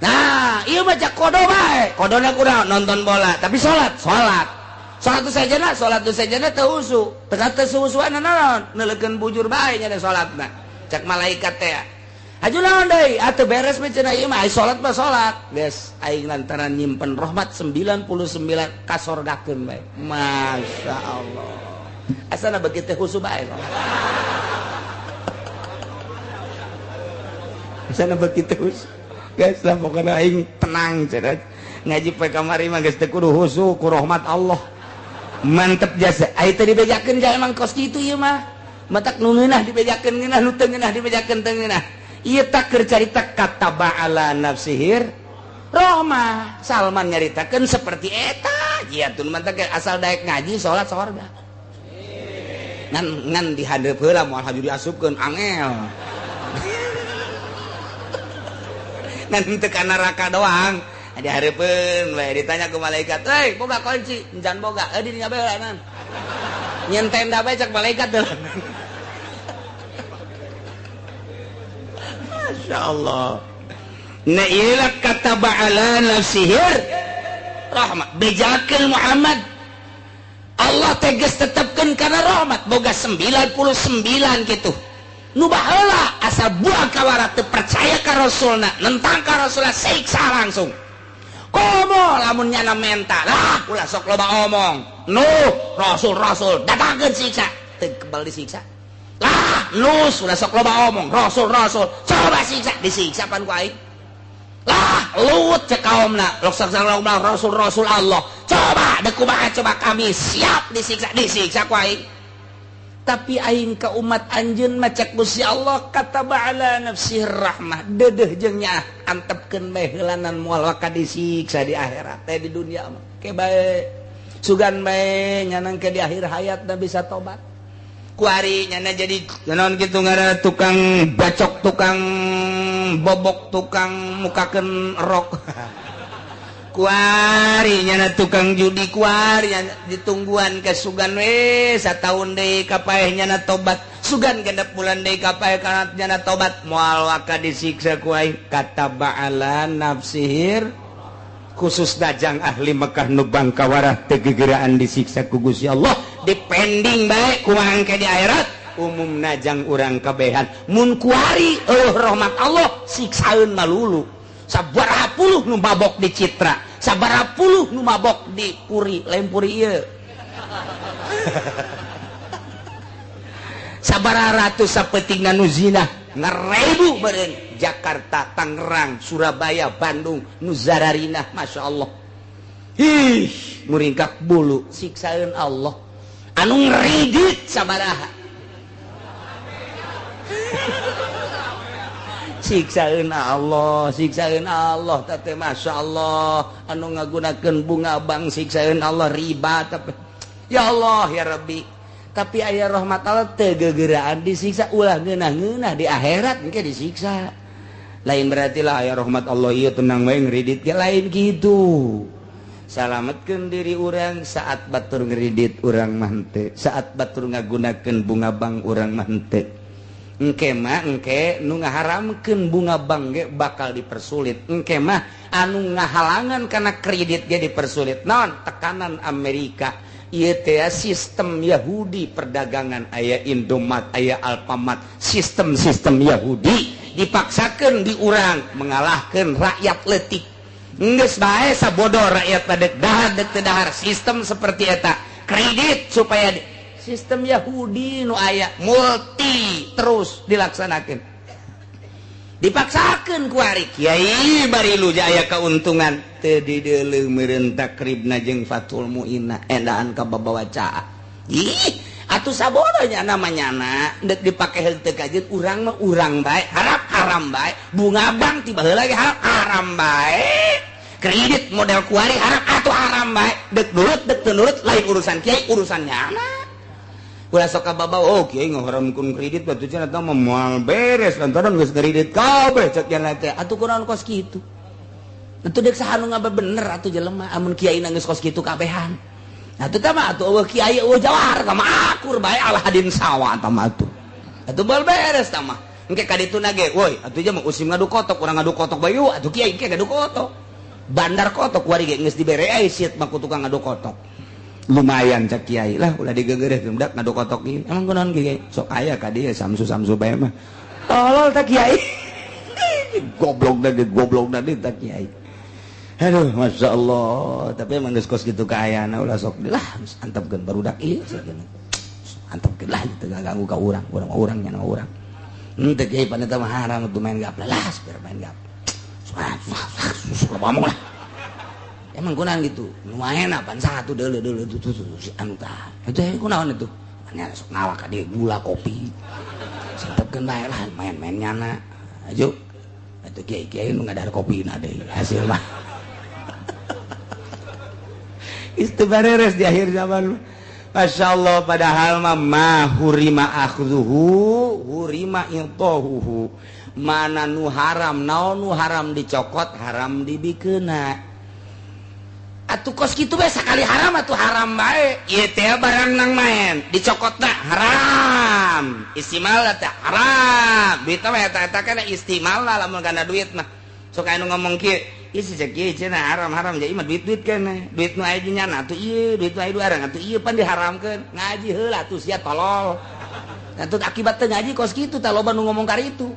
Nah, ieu mah jak kodo bae. Kodona kurang nonton bola, tapi salat, salat. Salat tu sejena teu husu. Teu teu suhusuan naon? Neuleukeun bujur bae nya salatna. Cak malaikat teh. Aju naon deui? Atuh beres mah cenah ieu mah ai salat mah salat. Geus aing lantaran nyimpen rahmat 99 kasorgakeun bae. Masya Allah. Asana begitu khusu bae. Asana begitu khusu. Geus lah pokona aing tenang cenah. Ngaji poe kamari mah geus teu kudu khusu ku rahmat Allah. Mantep jasa. Ai teu dibejakeun ja emang kos kitu ieu mah. Matak nu ngeunah dibejakeun ngeunah nu teu ngeunah dibejakeun teu ngeunah. Ieu tak keur carita kataba ala nafsihir rahmah. Salman nyaritakeun seperti eta. Jiatun mantak asal daek ngaji salat sorga. Ngan ngan dihadep heula moal haju diasupkeun angel. Ngan teu ka neraka doang. Dihareupeun we ditanya ku malaikat, "Hei, boga kunci?" "Encan boga." "Eh, di dinya bae heula nan." Nyen tenda bae cak malaikat teh. Masya Allah. Nah iyalah kata ba'ala nafsihir rahmat. Bejakeun Muhammad. Allah tegas tetapkan karena rahmat. Boga 99 gitu. Nu baheula asal buang kawara teu percaya ka Rasulna, nentang ka Rasulna siksa langsung. Komo lamun nyana menta lah ulah sok loba omong. Nu Rasul datangkeun siksa, teu kebal disiksa. Lah nus ulah sok loba omong, Rasul coba siksa, disiksa pan ku aing. Lah Lut cek kaumna, lok sok Rasul Allah. Coba deuk kumaha coba kami siap disiksa, disiksa ku aing. Tapi aing ka umat anjeun mah cek Gusti Allah kataba ala nafsihi rahmah. Deudeuh jeung nyaah antepkeun bae heulanan moal waka disiksa di akhirat teh di dunia mah. Ke bae sugan bae nyanang ke di akhir hayat da bisa tobat. Kuari nyana jadi naon kitu ngaranna tukang bacok, tukang bobok, tukang mukakeun rok. Kuari nyana tukang judi, kuari nyana ditungguan ke sugan we sataun deui kapaeh nyana tobat. Sugan genep bulan deui kapaeh kana nyana tobat moal waka disiksa ku aing. Kataba ala nafsihir khusus dajang ahli Mekah nu bangkawarah teu gegeraan disiksa ku Gusti Allah. Dipending bae kumaha engke di akhirat. Umumna jang urang kabehan mun kuari eueuh rahmat Allah siksaeun malulu. Sabaraha puluh nu mabok di Citra, sabaraha puluh nu mabok di Puri, lain Puri ieu. Sabaraha ratus sapetingna nu zina, ngarebu beureun Jakarta, Tangerang, Surabaya, Bandung nu zararinah, Masya Allah. Ih, muringkak bulu siksaeun Allah. Anu ngridit sabaraha. Siksaeun Allah, siksaeun Allah teh Masya Allah. Anu ngagunakeun bunga bank siksaeun Allah, riba tapi ya Allah ya Rabbi. Tapi aya rahmat Allah teu gegeraan disiksa, ulah ngeunah-ngeunah di akhirat engke disiksa. Lain berarti lah aya rahmat Allah ieu tenang wae ngridit ge lain kitu. Salametkeun diri urang saat batur ngridit urang mah henteu, saat batur ngagunakeun bunga bank urang mah henteu. Engke mah engke nu ngaharamkeun bunga bank ge bakal dipersulit. Engke mah anu ngahalangan kana kredit ge dipersulit. Naon tekanan Amerika ieu teh sistem Yahudi perdagangan aya Indomat aya Alfamart, sistem-sistem Yahudi dipaksakeun di urang mengalahkeun rakyat leutik. Geus bae sabodo rakyat dek dahar dek teu dahar sistem seperti eta kredit supaya sistem Yahudi nu aya multi terus dilaksanakan dipaksakan ku ari kiai bari lu aya keuntungan teu dideuleu meureun takribna jeung Fathul Muinna endaan ka babawa caa. Ih atuh sabodonya namanya na deuk dipake henteu kajeun urang mah urang bae harap haram bae bunga bank tiba heula ge harap haram bae kredit model kuari harap atuh haram bae deuk nurut deuk teu nurut lain urusan kiai urusan nyana. Ulah sok kababawa oh kiai ngaharamkeun kredit batu cenah tah mah moal beres lantaran geus kredit kabeh cek nya teh atuh kunaon kos kitu. Atuh deuk saha nu ngabener atuh jelema amun kiai na geus kos kitu kabehan. Atuh tah mah atuh eueuh kiai eueuh jawar tah mah akur bae alahadin sawa tah mah atuh. Atuh moal beres tah mah. Engke ka dituna ge woi atuh nya mah usim ngadu kotok urang ngadu kotok bae yeuh atuh kiai engke ngadu kotok. Bandar kotok kuari ge geus dibere ai siet mah ku tukang ngadu kotok. Lumayan cek kiai lah ulah digegereh budak ngadu kotok ieu emang kunaon kiai sok aya ka dieu samsu-samsu bae mah tolol tah kiai goblok da tah kiai. Aduh Masya Allah tapi emang geus kos kitu kaayana ulah sok lah antepkeun barudak ieu antepkeun lah teu ganggu ka urang urang urang nya urang henteu kiai pan eta mah haram atuh main gapleh lah biar main gapleh sok ngomong lah. Emang kunaon gitu lumayan apaan satu deuleu deuleu tuh si anu tah itu kunaon itu nya sok ngawak ka dieu gula kopi santepkeun bae lah main-main nyana aju atuh kiai-kiai nu ngadahar kopina deui hasil mah itu bareres di akhir zaman. Masya Allah padahal mah ma hurima akhzuhu hurima intahuhu mana nu haram naon nu haram dicokot haram dibikeuna. Atuh kos kitu bae sakali haram atuh haram bae ieu teh barang nang main dicokotna haram istimal teh haram duit mah eta eta kana istimal lamun kana duit mah sok anu ngomong kieu ieu si cek ieu cenah haram-haram jadi mah duit-duit kana duit nu aya nyana atuh ieu duit nu aya arang atuh ieu pan diharamkeun ngaji heula atuh sia tolol atuh akibat teu ngaji kos kitu tah loba nu ngomong karitu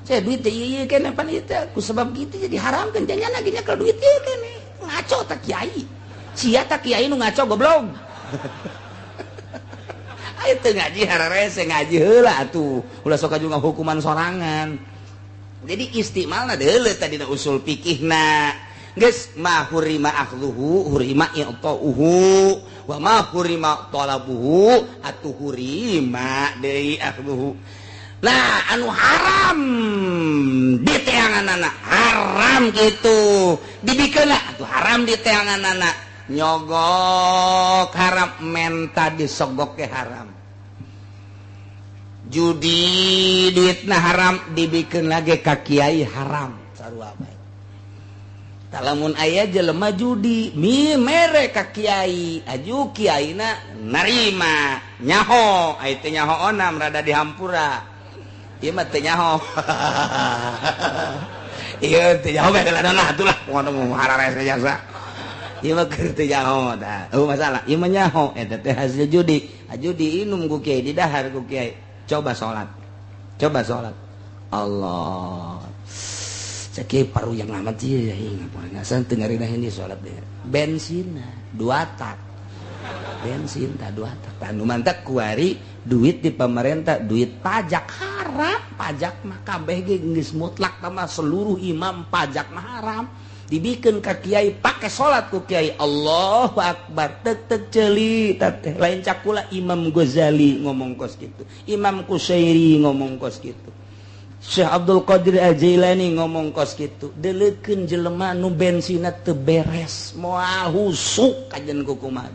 saya duit teh ieu kana pan ieu teh ku sebab kitu jadi haramkeun nyana ge nyekel duit ieu kana ngaco tak kiai sia tak kiai nu ngaco goblok. Ayo teu ngaji hararese ngaji heula atuh ulah sok aju ngahukuman sorangan. Jadi istimalna deuleu tadina usul fikihna geus ma hurima akhluhu hurima i'tauhu wa ma hurima talabuhu atuh hurima deui akhluhu. Nah anu haram di teanganana haram gitu dibikeun atuh haram di teanganana nyogok haram menta disogok ke haram judi duitna haram dibikeun lagi ka kiai haram sarua bae. Lamun aya jelema judi mi mere ka kiai aju kiaina narima nyaho aya teh nyaho onam rada dihampura ieu mah teu nyaho. Ieu teu nyaho bae lah atuh lah ngono harares jasa. Ieu mah keur teu nyaho tah. Eueuh masalah ieu mah nyaho eta teh hasil judi. Judi inum ku kiai didahar ku kiai. Coba salat. Coba salat. Allah. Cek paru yang amat sih ya ngasan teu ngarina ini salat deh. Bensin dua tak. Bensin tak dua tak. Anu mantak kuari duit di pemerintah, duit pajak haram, pajak mah kabeh ge geus mutlak mah seluruh imam pajak mah haram. Dibikin ka kiai pake salat ku kiai Allahu Akbar tek tek ceuli teh lain cakula Imam Ghazali ngomong kos kitu, Imam Kusyairi ngomong kos kitu, Syekh Abdul Qadir Al-Jailani ngomong kos kitu. Deleukeun jelema nu bensinna teu beres moal husuk kajen kukumaha.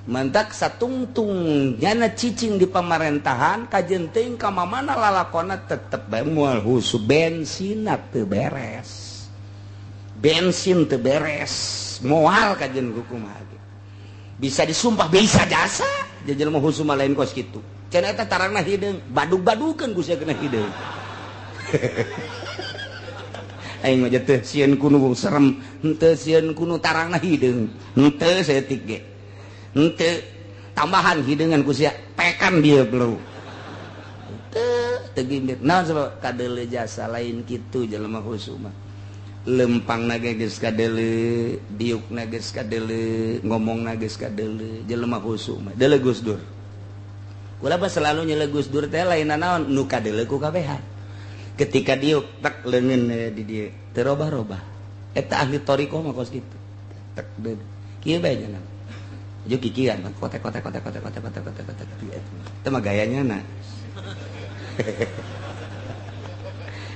Mantak satungtung nyana cicing di pemerintahan kajen teuing ka mamana lalakona tetep bae moal husuk bensinna teu beres. Bensin teu beres moal kajen kukumaha. Bisa disumpah bisa jasa jelema husuk mah lain kos kitu. Cenah eta tarangna hideung badug-badukeun ku sia kena hideung. Aing mah teu sieun kunu serem, henteu sieun kunu tarangna hideung, henteu saeutik ge. Henteu tambahan hideungan ku sia pekan dia bro. Henteu teu gimbir. Naon sebab kadeuleu jasa lain kitu jelema husuk mah. Lempangna ge geus kadeuleu, diukna geus kadeuleu, ngomongna geus kadeuleu, jelema husuk mah. Deuleu Gus Dur. Kula mah selalu nyele Gus Dur teh lain naon nu kadeuleu ku kabehan. Ketika diuk tek leungeun di dieu teu robah-robah. Eta ahli thariqah mah kos kitu. Tek deun. Kieu bae nya. Ju kikian kotek kotek kotek kotek kotek kotek kotek kotek. Eta mah gayanya na.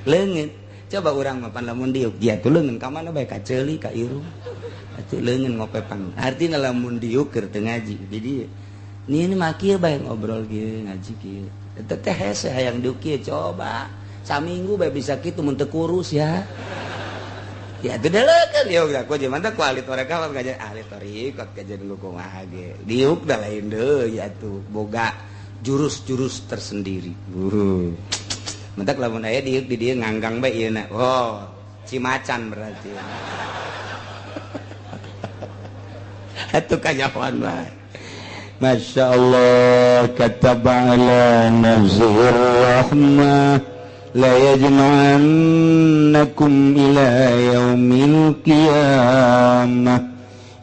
Leungeun. Coba urang mah pan lamun diuk dia tuh leungeun ka mana bae ka ceuli ka irung. Atuh leungeun ngopepang. Artina lamun diuk keur teu ngaji di dieu. Ni mah kieu bae ngobrol kieu ngaji kieu. Eta teh hese hayang diuk kieu coba. Saminggu bae bisa kitu mun teu kurus ya. Ya teu deleukeun diuk da ku jeung mantap ku ahli thariqah kajian ahli thariqah kajian lu kumaha ge. Diuk da lain deui atuh boga jurus-jurus tersendiri. Mentak lamun aya diuk di dieu nganggang bae ieu na. Oh, cimacan berarti. Atuh kanyahoan bae. Masya Allah kataba ala nafsihi rahmah la yajma'annakum ila yaumil qiyamah.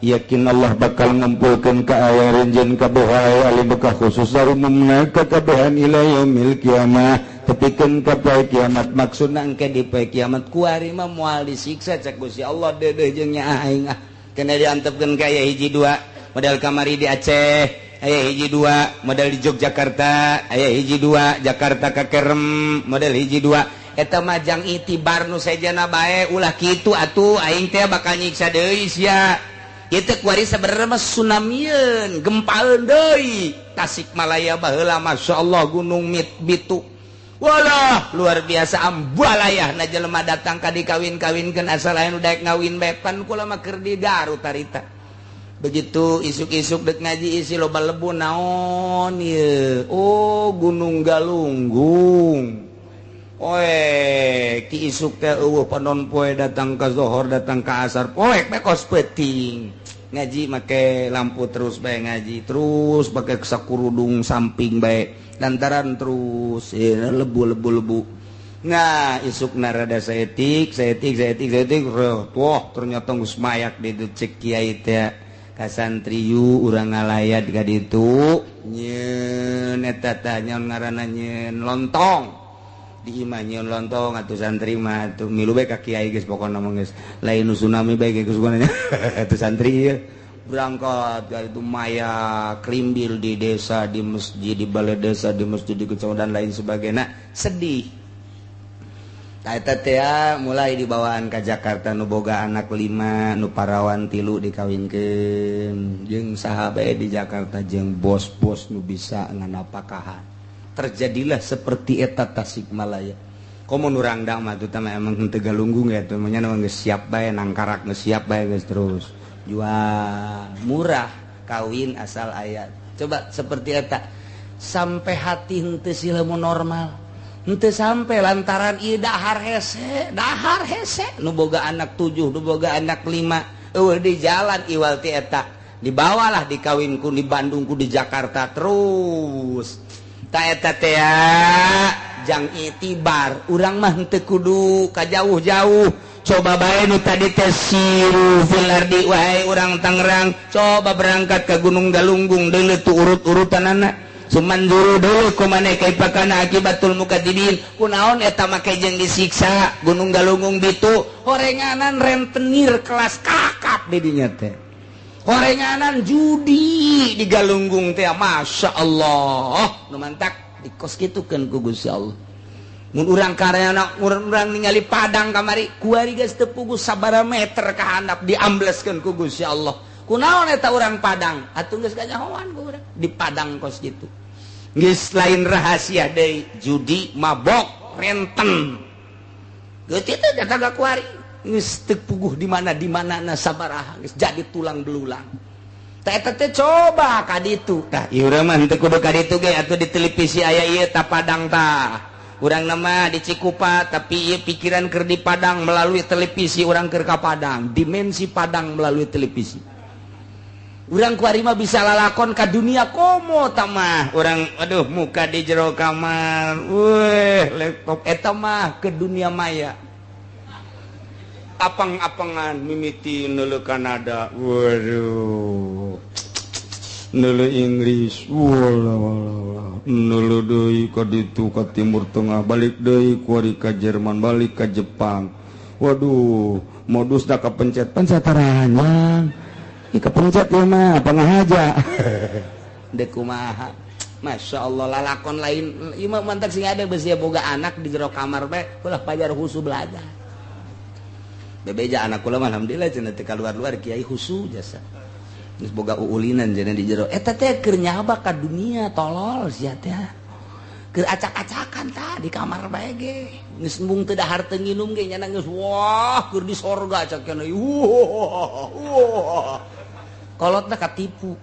Yakin Allah bakal ngumpulkeun ka aya renjen kabeh ahli Mekah khusus umumna ka kabehan ila yaumil qiyamah. Tepikeun ka poe kiamat maksudna engke di poe kiamat kuari mah moal disiksa cek Gusti Allah deudeuh jeung nyaah aing ah. Kena diantepkeun ka aya hiji dua model kamari di Aceh, aya hiji dua model di Yogyakarta, aya hiji dua Jakarta ka Kerem model hiji dua. Eta mah jang itibar nu sejana bae ulah kitu atuh aing teh bakal nyiksa deui sia. Ieu kuari sebenarnya mah tsunamieun, gempaeun deui. Tasikmalaya baheula masyaallah gunung Bitu. Walah luar biasa ambalayah na jelema datang ka dikawin-kawinkeun asal aya nu daek ngawin bae pan kula mah keur di Garut tarita. Begitu isuk-isuk dek ngaji isi loba lebu naon ieu. Oh Gunung Galunggung. Oe ki isuk teh eueuh panon poe datang ka zohor datang ka asar poek bae kos peuting. Ngaji make lampu terus bae ngaji terus pakai sakurudung samping bae lantaran terus lebu-lebu lebu. Nah isukna rada saeutik saeutik saeutik saeutik wah ternyata geus mayak di dieu cek kiai teh ka santriyu urang ngalayat ka ditu nyeun eta tah nyaon ngaranna nyeun lontong di imah nyeun lontong atuh santri mah atuh milu bae ka kiai geus pokona mah geus lain nu tsunami bae geus kumaha atuh santri ieu berangkat ka itu maya krimbil di desa di masjid di balai desa di masjid di kecamatan dan lain sebagainya sedih. Eta teh mulai dibawaan ka Jakarta nu boga anak 5 nu parawan 3 dikawinkeun jeung saha bae di Jakarta jeung bos-bos nu bisa nganapakahan. Terjadilah seperti eta Tasikmalaya. Komo nu rangdang mah teh emang henteu galunggung ya teh nya geus siap bae nangkarak geus siap bae geus terus jual murah kawin asal aya. Coba seperti eta sampai hati henteu silemu normal. Henteu sampai lantaran ieu dahar hese nu boga anak 7 nu boga anak 5 eueuh di jalan iwal ti eta dibawalah dikawin ku di Bandung ku di Jakarta terus. Ta eta teh jang itibar urang mah henteu kudu ka jauh-jauh. Coba bae nu tadi teh siru fil ardi wae urang Tangerang coba berangkat ke Gunung Galunggung deuleu tu urut-urutanana. Sumanzuru deuleu kumaneh kaifa kana akibatul mukadzibin. Kunaon eta make jeung disiksa Gunung Galunggung ditu horenganan rentenir kelas kakap di dinya teh. Horenganan judi di Galunggung teh Masya Allah nu mantak dikos kitukeun ku Gusti Allah. Mun urang karyana urang ningali Padang kamari kuari geus teu puguh sabaraha meter ka handap diambleskeun ku Gusti Allah. Kunaon eta urang Padang? Atuh geus kanyahoan ku urang di Padang kos kitu. Geus lain rahasia deui judi mabok renten. Geuti teh datang ka kuari geus teu puguh di mana na sabaraha geus jadi tulang belulang. Tah eta teh coba ka ditu. Tah ieu urang mah henteu kudu ka ditu ge atuh di televisi aya ieu ta Padang tah. Urang nama di Cikupa tapi ieu pikiran keur di Padang melalui televisi urang keur ka Padang, dimensi Padang melalui televisi. Urang kuari mah bisa lalakon ka dunia komo tah mah. Urang aduh muka di jero kamar, weh laptop eta mah ke dunia maya. Apang-apangan mimiti neuleuh Kanada, waduh. Neuleuh Inggris, walah neuleuh deui ka ditu ka Timur Tengah, balik deui kuari ka Jerman, balik ka Jepang. Waduh, modusna kapencet, pencet taranjang. Ih kepencet ieu mah, pangahaja. Deuk kumaha. Masya Allah lalakon lain ieu mah mantak sing ada beusi boga anak di jero kamar bae ulah pajar husu belajar. Bebeja anak kula mah alhamdulillah cenah teu kaluar-luar kiai husu jasa. Geus boga uulinan cenah di jero. Eta teh keur nyaba ka dunia tolol sia teh. Keur acak-acakan tah di kamar bae ge. Geus embung teu dahar teu nginum ge nya geus wah keur di sorga cak cenah. Wah. Kolotna katipu.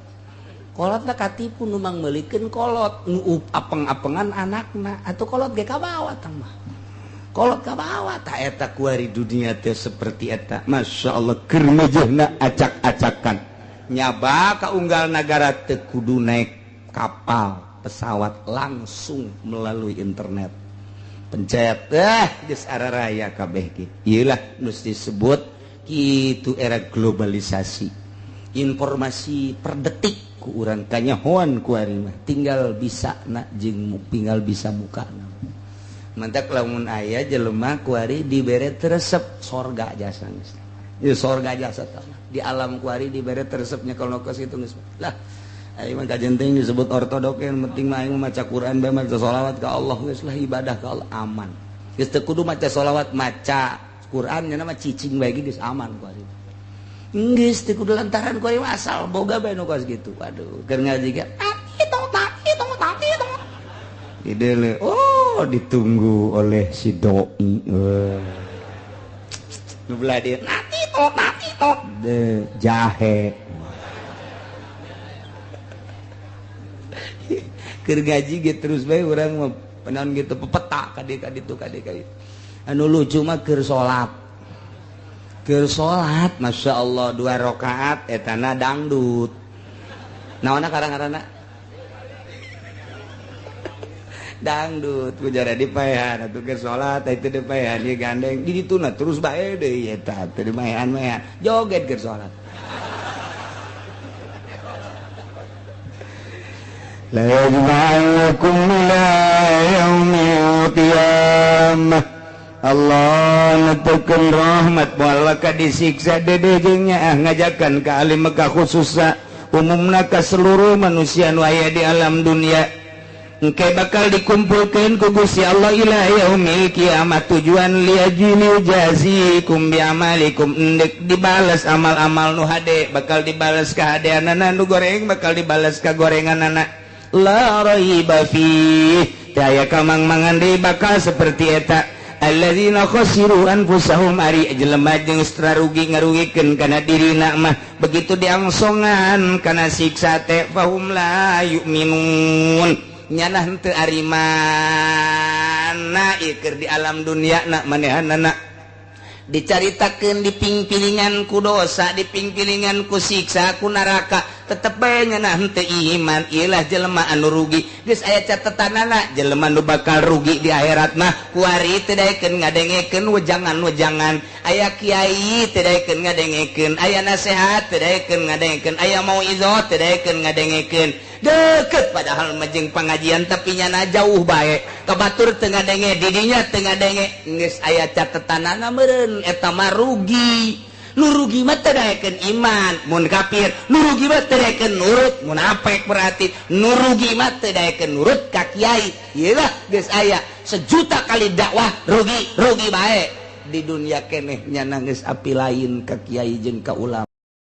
Kolotna katipu nu mangmeulikeun kolot nu apeng-apengan anakna atuh kolot ge kabawa tah mah. Kolot kabawa tah eta kuari dunia teh seperti eta. Masya Allah keur mejehna acak-acakan. Nyaba ka unggal nagara teu kudu naik kapal, pesawat langsung melalui internet. Pencet geus araraya kabeh ge. Ieu lah nu disebut kitu era globalisasi. Informasi per detik ku urang kanyahoan ku ari mah tinggal bisa na jeung tinggal bisa muka. Mantak lamun aya jelema kuari dibere teresep sorga jasa geus. Ieu sorga jasa tah. Di alam kuari dibere teresepnya kalau kos itu geus. Lah aing mah kajenting disebut ortodok yang penting mah aing maca Quran bae maca sholawat ka Allah geus lah ibadah ka Allah aman. Geus teu kudu maca sholawat maca Quran nya mah cicing bae geus aman kuari. Geus teu kudu lantaran kuari asal boga bae nu kos kitu. Waduh keur ngaji ge itu oh ditunggu oleh si doi. Nu belah dia nati de jahe. Keur ngaji ge terus bae urang mah penaon gitu pepeta ka dieu ka ditu ka dieu ka dieu. Anu lucu mah keur salat. Keur salat Masya Allah 2 rakaat etana dangdut. Naonna karang-karana? Dangdut ku jara dipaehan atuh keur salat itu dipaehan ieu gandeng di dituna terus bae deui eta teu dimaehan-maehan joget keur salat. La yajma'ukum ila yaumil qiyamah. Allah netekeun rahmat moal ka disiksa dede jeung nyaah ngajakan ka ahli Mekah khususna umumna ka seluruh manusia nu aya di alam dunia. Engke bakal dikumpulkeun ku Gusti Allah ila yaumil kiamat tujuan liajini jazikum bi amalikum endek dibales amal-amal nu hade bakal dibales ka hadeanana nu goreng bakal dibales ka gorenganana la raiba fi teu aya kamang-mangan deui bakal seperti eta alladzina khasiru anfusahum ari jelema jeung rugi ngarugikeun kana dirina mah begitu diangsongan kana siksa teh fahum la yu'minun nyanah henteu ari mana ieu keur di alam dunia na manehanana dicaritakeun di pingpilingan ku dosa dipingpilingan ku siksa ku neraka Tetep bae nyeunah henteu iman. Ieu jelema anu rugi. Geus aya catetanana jelema nu bakal rugi di akhirat mah kuari teu daekeun ngadengekeun wejangan-wejangan. Aya kiai teu daekeun ngadengekeun, aya nasehat teu daekeun ngadengekeun, aya mauizoh teu daekeun ngadengekeun. Deket padahal mah jeung pengajian tapi nyana jauh bae. Ka batur teu ngadenge, didinya teu ngadenge. Geus aya catetanana meureun eta mah rugi. Nu rugi mah teu daekeun iman mun kafir, nu rugi mah teu daekeun nurut munafik, berarti nu rugi mah teu daekeun nurut ka kiai. Ieu lah geus aya sejuta kali dakwah rugi, rugi bae di dunia keneh nyana geus api lain ka kiai jeung ka ulama.